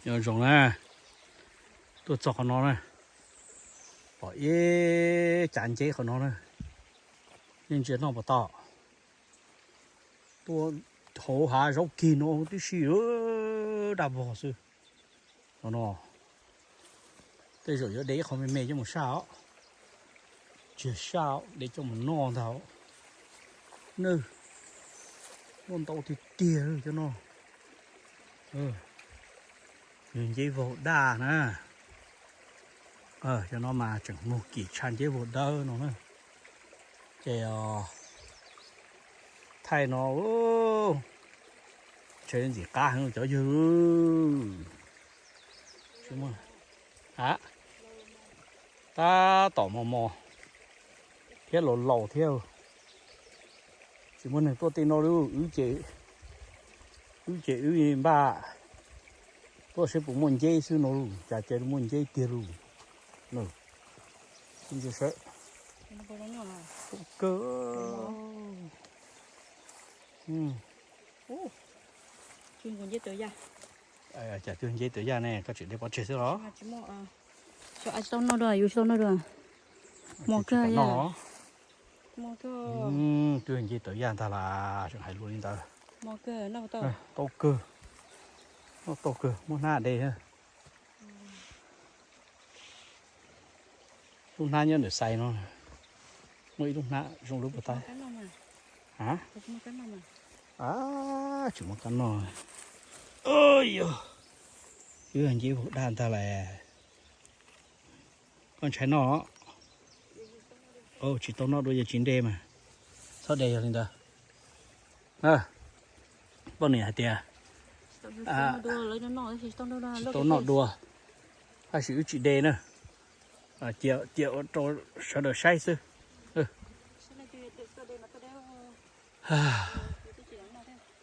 Nyob zoo na, tuaj txog qhov no na, pom ib cav nceb qhov no na, yeej ntsia noj puas tau. Tuaj hauv hav zaub kig no tib si, daj vog xwb. No no, tej zaum yuav de ib qho me me coj mus saj os. Tsis saj, de coj mus noj ntag. Nawb, muaj ntau tiag tiag cov no. Yog nceb vaug daj na. Cov no mas tseem muag kim tshaj nceb vaug dawb no na. Ces thaij no, ntshe ntxim qab heev cov yawg. Tsis muaj, a, tab tom mos mos thiab laus laus thiab. Tsis muaj neeg tuaj tej no li, wb ces, wb ces wb npaj tuaj saib puas muaj nceb xwb no, cas cia li muaj nceb tiag lauj. Ntsia saib, kawg. Cas cuag nceb tawv yaj ne, koj tseem de pov tseg xwb los? Tsis tau noj dua, yus tsis tau noj dua. Mos kawg. Cuag nceb tawv yaj ntag las, tseem hais lus li ntawd. Tau kawg, noj tau kawg, muab hnab de. Lub hnab nyob ntawm xais no, muaj ib lub hnab zoo lub puas tab. A, tsis muaj kab noj. Yog, nceb vaug daj ntag las. Koj ntshai noj? Tsis tau noj dua, yog tsis de mas txhob de, yog li ntawd. Poj niam hais tias tsis tau noj dua, tab sis wb tsis de na, cia ua rau sawv daws saib xwb.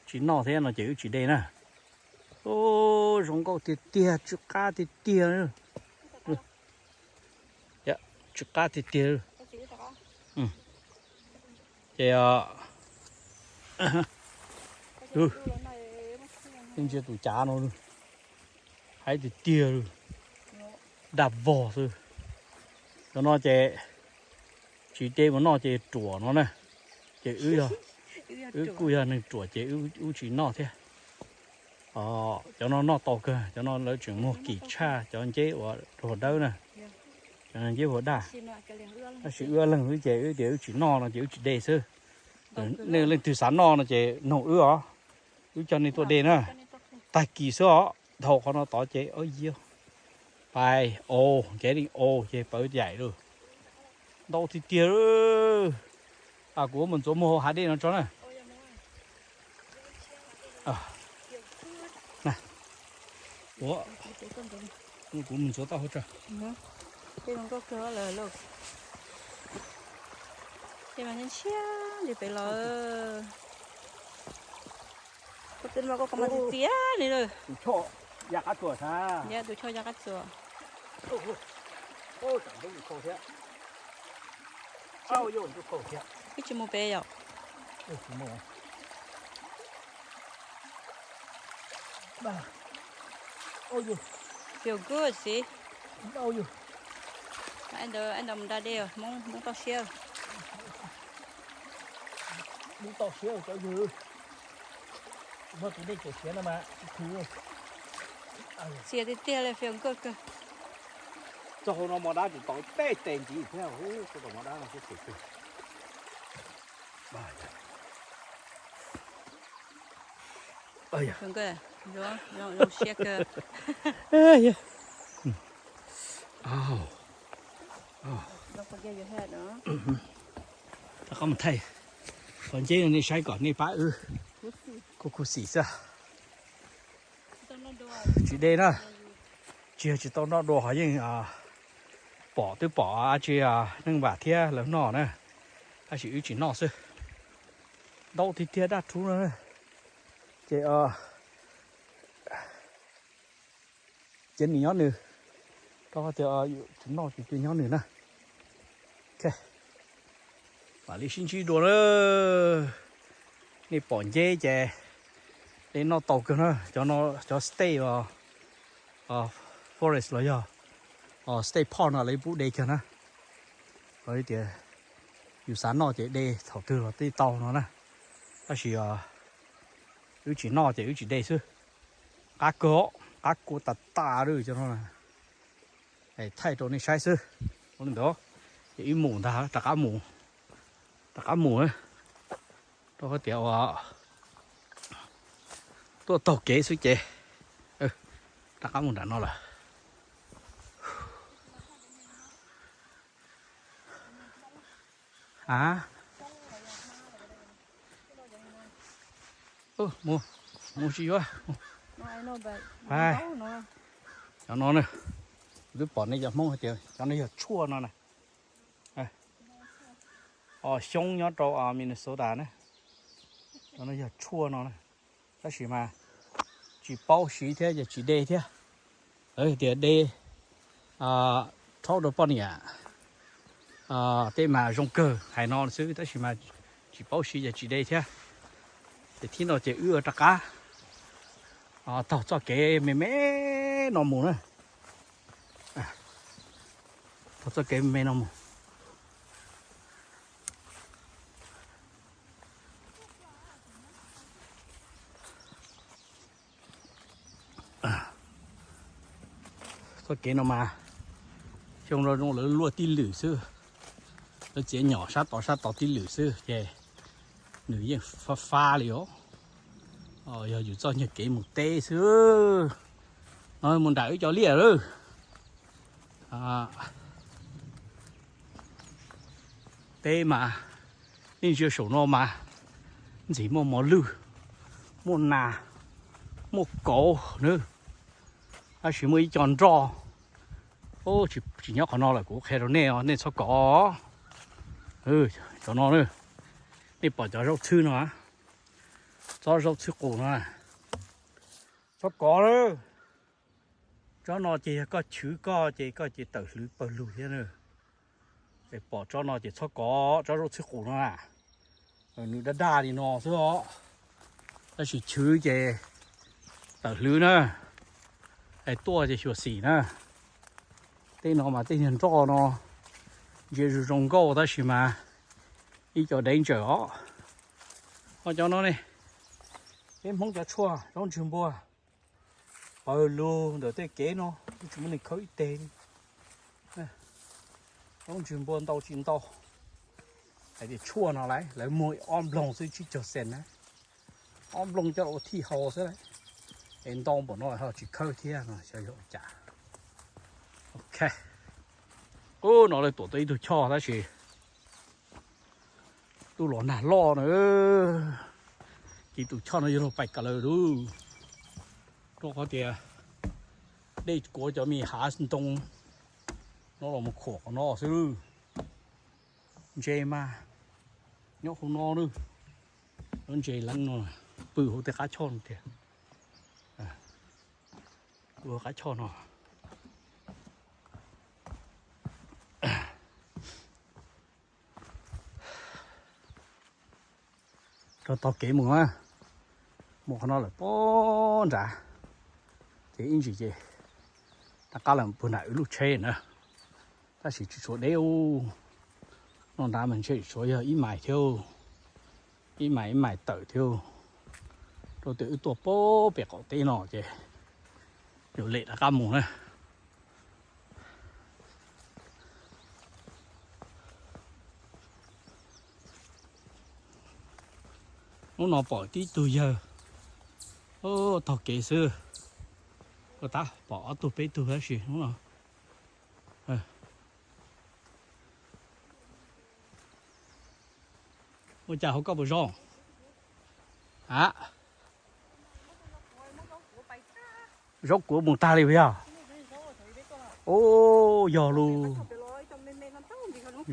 Tsis noj thiab no ces wb tsis de na. Zoo nkauj tiag tiag, tsw qab tiag tiag. Tsw qab tiag tiag. Ces ntsia tus cav no, haib tiag tiag, daj vog xwb. Cov no ces tsis de mus noj ces ruam no na. Ces wb, wb kuj yog neeg ruam ces wb tsis noj thiab. Cov no noj tau kawg, cov no lawv tseem muag kim tshaj cov nceb uas vaug dawb na. Cov nceb vaug daj, tab sis wb leeg wb ces wb tias wb tsis noj no ces wb tsis de xwb. Nej leej twg xav noj no ces noog wb os, wb coj nej tuaj de na. Tag kis xwb os, dhau qhov no tod ces, o, pais, o, kev li o ces pawv yaim lawm. Ntau tiag tiag. Kuv mus ntxuav muag hauv hav dej no tso na. Ua, kuv mus ntxuav tau hauv tso. Ces mas ntshiab ntshiab li pem los. Koj txiv mas koj qhov mas txiv txias li lawm. Tus choj ya qab txuas sas. Tus choj ya qab txuas. Ib tsis mus pem yom. Feel good, see. Ntawd, ntawd mus da dej, Hmoob, Hmoob toj siab. Hmoob toj siab cov yawg. Tsis muaj tus dej cawm siav no mas tsis khwv. Txias tiag tiag li, feel good kawg. Txog hauv no mos dab tseem tau peb teg ntxiv thiab, txog tom mos dab no kuj txias kawg. Feel good, zoo siab kawg. Rov qab mus thaij qhov nceb no nej saib kom nej pab wb. Kuj khuv xim xwb. Tsis de na, tsis yog tsis tau noj dua ho yeej pom, twb pom dab tsi neeg vam thiab lawv noj na, tab sis wb tsis noj xwb. Ntau tiag tiag daj rhuv no. Ces ces nws nyob nws, rau qhov tias tsis noj ces nyob nws na. Mam li sib ntsib dua na. Nej pom nceb ces nej noj tau kawg na, cov no cov steak os. forest los yog state park no lawv pub de kiag na. Los tias yus xav noj ces de thaum twg los twb tau no na. Tab sis wb tsis noj ces wb tsis de xwb. Qab kawg, qab kua tas tas li cov no. Thaij rau nej saib xwb. Ua li ntawd ces wb mus ntag, rov qab mus, rov qab mus rau qhov tias ua tuaj taug kev xwb ces rov qab mus nram no lawm. A, mus, mus tsis yuav. Cov no na, twb pom nej cov Hmoob hais tias cov no yog tshuaj no na. Os, xyoob nyob rau Minnesota na, cov no yog tshuaj no na. Tab sis mas tsis paub siv thiab ces tsis de thiab. Lawv tias de rhaub rau poj niam tej mas zoo kawg hais no xwb, tab sis mas tsis paub siv ces tsis de thiab. Ces thib no ces wb ua rov qab taug txoj kev me me no mus na. Taug txoj kev me me no mus. Txoj kev no mas xyoo no zoo lawv luaj tib lwm xwb, lawv txiav nyom sab tod sab tod tib lwm xwb ces nws yeej fab fab li os. Yog yus txoj nyuag kev mus teb xwb. No mus nram wb cov liaj lawm. Teb mas nej ntsia saum no mas ntxim muaj mos lwj, muaj nas, muaj kauv na. Tab sis muaj ib co nroj, tsis nyob qhov no lawm, kuv qhia rau nej os, nej txhob kov. Cov no, nej pom cov zaub txhwb no, tsob zaub txhwb qus no, txhob kov lawm. Tsob no ces yog koj chwv koj ces koj ces tawm hlwv pawg lug thiab na. Es pom tsob no ces txhob kov, tsob zaub txhwb qus no na. Nws daj daj li no xwb os, tab sis chwv ces tawm hlwv na. Es tuaj ces xyuam xim na. Tej no mas tej niag nroj no ntsia zoo zoo nkauj tab sis mas ib co danger os. Ho cov no ne, peb Hmoob cov tshuaj zaub ntswg npua, pawg lug ntawm tej kev no, tsis muaj neeg khawb ib teg li. Zaub ntswg npua ntau tsis ntau, hais tias tshuaj no lawv, lawv muag ob nploog xwb tsib caug xees na, ob nploog coj ua thij hau xwb lawm. Es ntau npaum no ho tsis khawb thiab no xyov yog ua cas. Ok, ub, no lawv tuam tau ib tug choj tab sis tub los nag loj na, ces tus choj no yuav luag pais kas lawm lauj. Rau qhov tias dej kuav cov me hav ntoo no los mus khuam qhov no xwb. Ntses mas nyob hauv no na, lub ntses leeb no pw hauv tej qab choj no tiag, pw hauv qab choj no. Rau taug kev mus na, mus qhov no lawm pob nrad, ces ib ntsis ces rov qab los puag nram wb lub tsheb na. Tab sis tsis tshua deb u, no nrad mas ntshe tsuas yog ib mais thiab, ib mais ib mais tawm thiab, rau tias wb tuaj pob pem qaum teb no ces yuav lem rov qab mus na. Hnub no pom tib tug yawg taug kev xwb, ua tab pom ob tug peb tug tab sis hnub no. Ua cas hauv koj puas zoo? A, zaub kuav mus tag li puas yog? Ub, yog lus.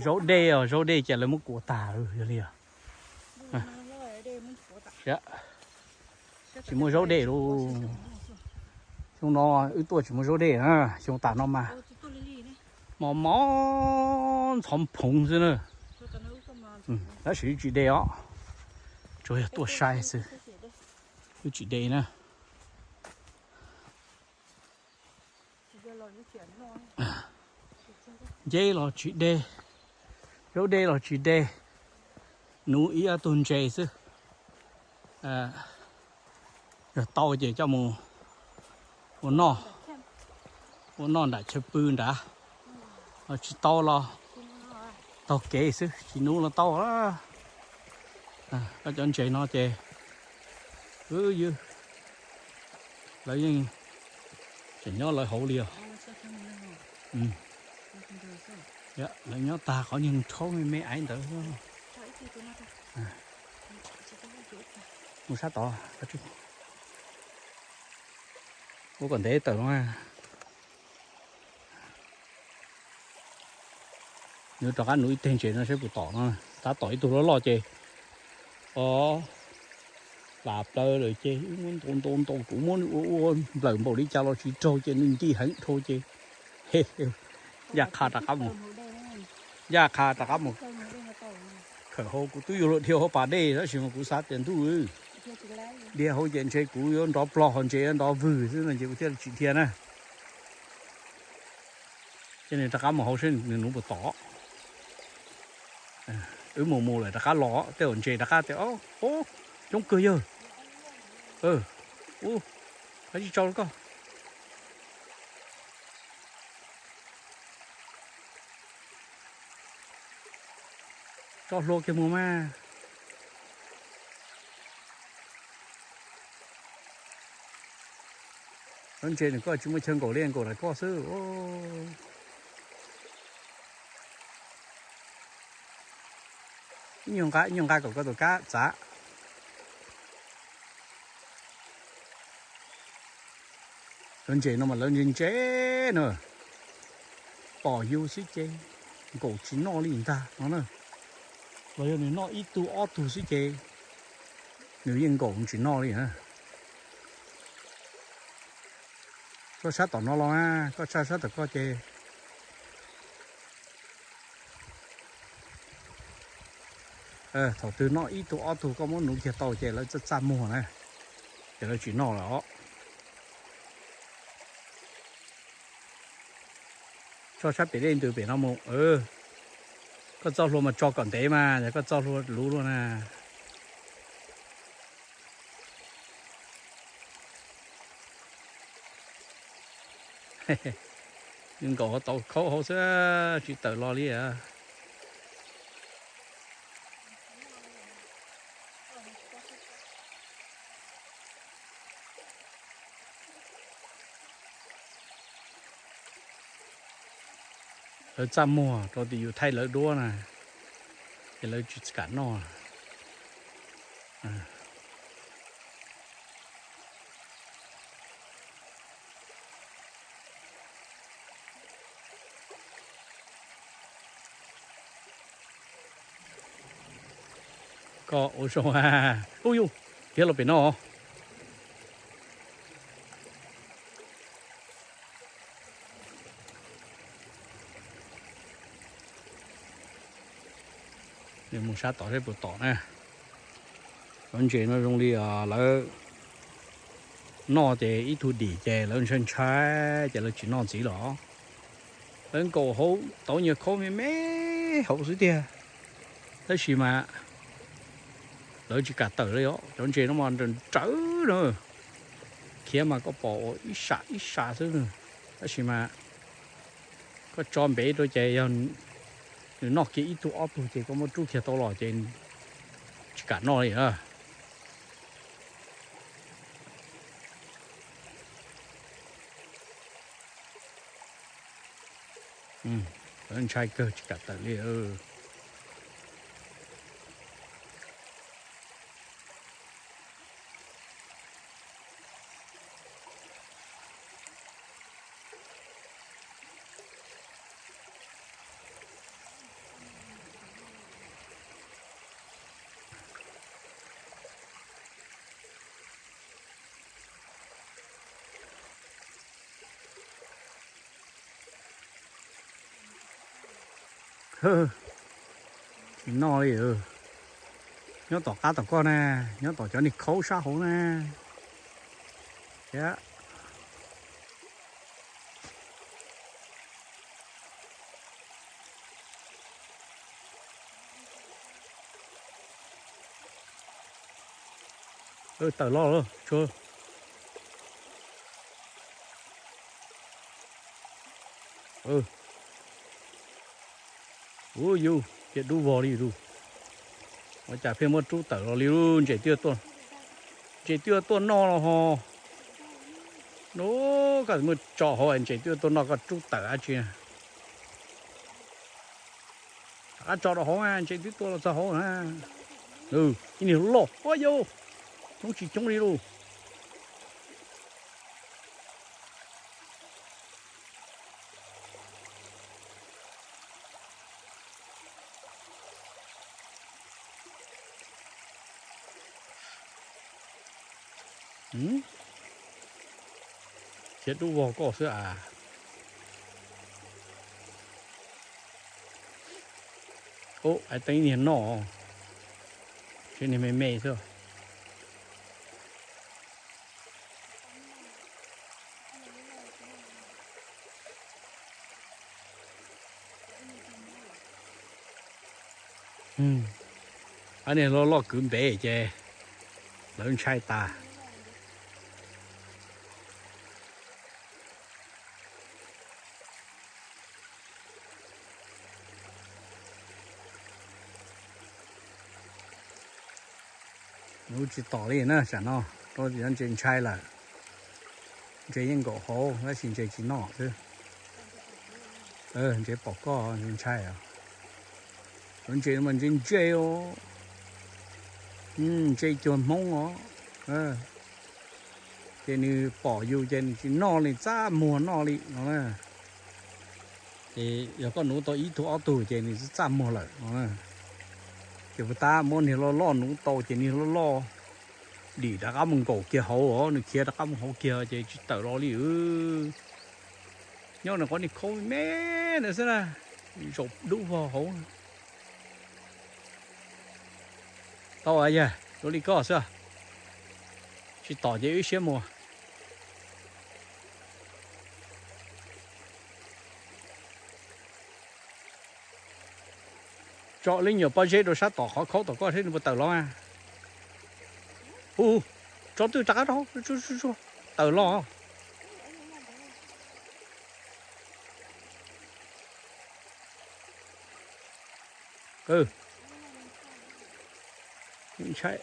Zaub dej os, zaub dej ces lawv muab kuav tag lawm yog li os. Tsis muaj zaub dej lus. Xyoo no wb tuaj tsis muaj zaub dej na, xyoo tas no mas mos mos ntxhov phoov xwb na. Tab sis wb tsis de os, tsuas yog tuaj saib xwb, wb tsis de na. Nceb los tsis de, zaub dej los tsis de, nuv ib ob tug ntses xwb. Yog tau ces coj mus ua noj, ua noj nram chaw pw nrad. Ho tsis tau los taug kev xwb, tsis nuv los tau. Koj cov ntses no ces wb ywg, lawv yeej tseem nyob lawv hauv li os. Lawv nyob tag qhov niag rhaub me me aiv ntawd. Mus sab tod, ua kom ntev tawm no. Nws rov qab nuv ib teg ntses no saib puas tom no. Tab tom ib tug loj loj ces, o, plas plaws lawm ces wb muab ntaus ntaus ntaus, kuv muab nws ua ua nplawm npaum li cas los tsis raug ces nws nti heev dhau ces, he, yaj qha rov qab mus, yaj qha rov qab mus khawm hauv. Kuv twb yuav luag dhia hauv pas dej tab sis mas kuv xav tias ntuj, dhia hauv ces ntshe kuv yuav nrov plog ho ntses yuav nrov vwg xwb no ces kuv thiaj li tsis dhia na. Ces nws rov qab mus hauv seb nws nuv puas tom. Wb mus mus lawm rov qab los tej zaum ntses rov qab tias, o, coob kawg yawg. Ua, kav tsij tso rau koj. Tso hlua kiag mus mas. Lub ntses nws koj tsis muaj chaw nkaum li, nkaum ntawm koj xwb. Ib nyuag nqa, ib nyuag nqa kom koj tus kab txav. Lawv ntses no mas lawv ntse ntse na, pom yus xwb ces nkaum tsis noj li ntag no na. Los yog nws noj ib tug ob tug xwb ces nws yeej nkaum tsis noj li na. Koj sab tom no los, koj sab sab tom koj ces thaum twg noj ib tug ob tug koj muab nuv kiag tau ces lawv txaj txaj muag na, ces lawv tsis noj lawm os. Tso sab pem dej ntws pem no mus. Koj txoj hlua mas tso kom ntev mas, yog koj txoj hlua luv luaj na. Nkaum tau khaub hauv xwb, tsis tawm los li. Lawv txaj muag rau tias yus thaij lawv duab na, ces lawv tsis kam noj. Koj ua zoo, ub yus, khiav los pem no. Mus sab tod seb puas tom na. Cov ntses no zoo li lawv noj ces ib tug dim ces lawv ntshai ntshai ces lawv tsis noj ntxiv los. Lawv nkaum hauv tau nyias khaub me me hauv xwb tiag. Tab sis mas lawv tsis kam tawm li os. Cov ntses no mas nrawm nrawv na, khiav mas koj pom ua ib sam ib sam xwb. Tab sis mas koj tso npev rau ces yog nws noj kiag ib tug ob tug ces koj muab rub kiag tau los ces tsis kam noj li na. Ntshai kawg tsis kam tawm li. Tsis noj li. Nyob tom qab tom koj na, nyob tom cov niag khaub sab hauv na. Thiab Tawm los lawm tsuag. Ua yus cia dub vog li lus. Ua cas pheej muab rub tawm los li lub ntses twb, ntses twb tuaj noj los ho. Nub koj muab tso hauv ntses twb tuaj noj koj rub tawm dab tsi na. Rov qab tso rau hauv, ntses twb tuaj los txog hauv na. Ib niag loj, ua yus, hnub tsis coob li lus. Cia dub vog koj xwb as. Ub, ais teeb niag noj, tsev niag me me xwb. Ob niag loj loj kwv npev ces lawv ntshai tas. Hnub tsis tom li na, tsam no rau tim no ntses ntshai lawm. Ntses yeej nkaum hauv tab sis ntses tsis noj xwb. Ntses pom koj ntshai os. Cov ntses no mas ntses ntse os, ntses cuag hmoob os. Ces nws pom yus ces nws tsis noj li, txaj muag noj li no na. Ces yog koj nuv tau ib tug ob tug ces nws txaj muag lawm no na. Ces puas tab muab niag loj loj nuv tau ces niag loj loj dim rov qab mus nkaum kiag hauv os, nws khiav rov qab mus hauv kiag ces tsis tawm los li. Nyob nws qhov niag khau me ntawd xwb na, zaum dub vog hauv. Tau yog dua li koj xwb, tsis tom ces wb siab mus. Tso lub nyuam pob zeb rau sab tom qhov khaub tom koj seb nws puas tawm los. Hu, tso twj rov qab rau, tawm los. Ntshai.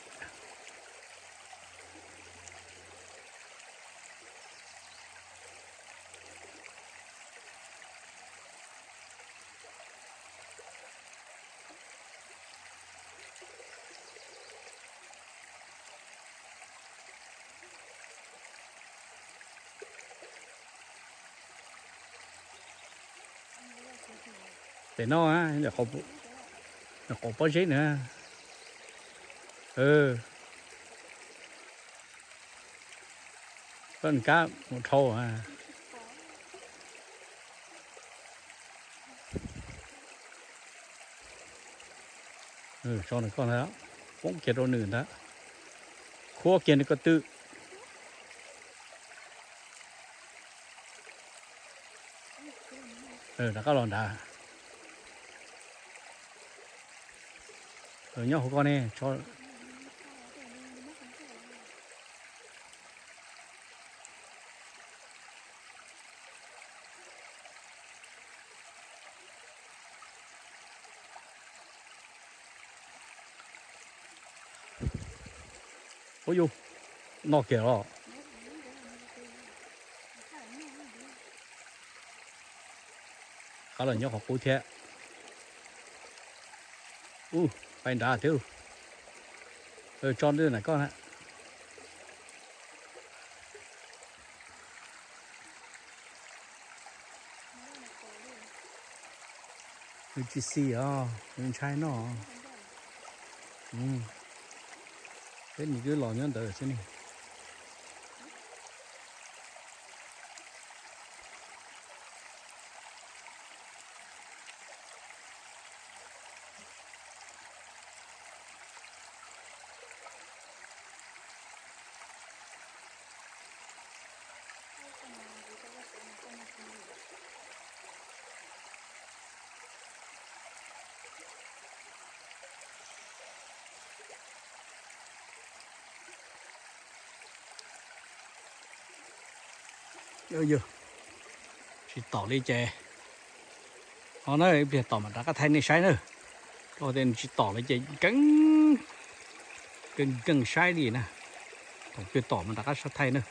Pem no, nyuam qhuav pob zeb na. Koj kab mus dhau. Tso nws koj ntag, poob kiag rau nws ntag, khuab kiag nws ko tw. Rov qab los nrad. Nyob hauv koj ne. Ub yus, noj kiag los. Qab los nyob qhov qub thiab. Ub, pais nrad thiab. Tso ntawm na koj na. Nws tsis xis os, nws ntshai noj. Peb nws twb los nyob ntawd xwb ne. Yog tsis tom li ces, o na, ib pliag tom mam rov qab thaij nej saib na. Rau tias nws tsis tom li ces keeb, keeb keeb saib li na. Thaum twg tom mam rov qab thaij na.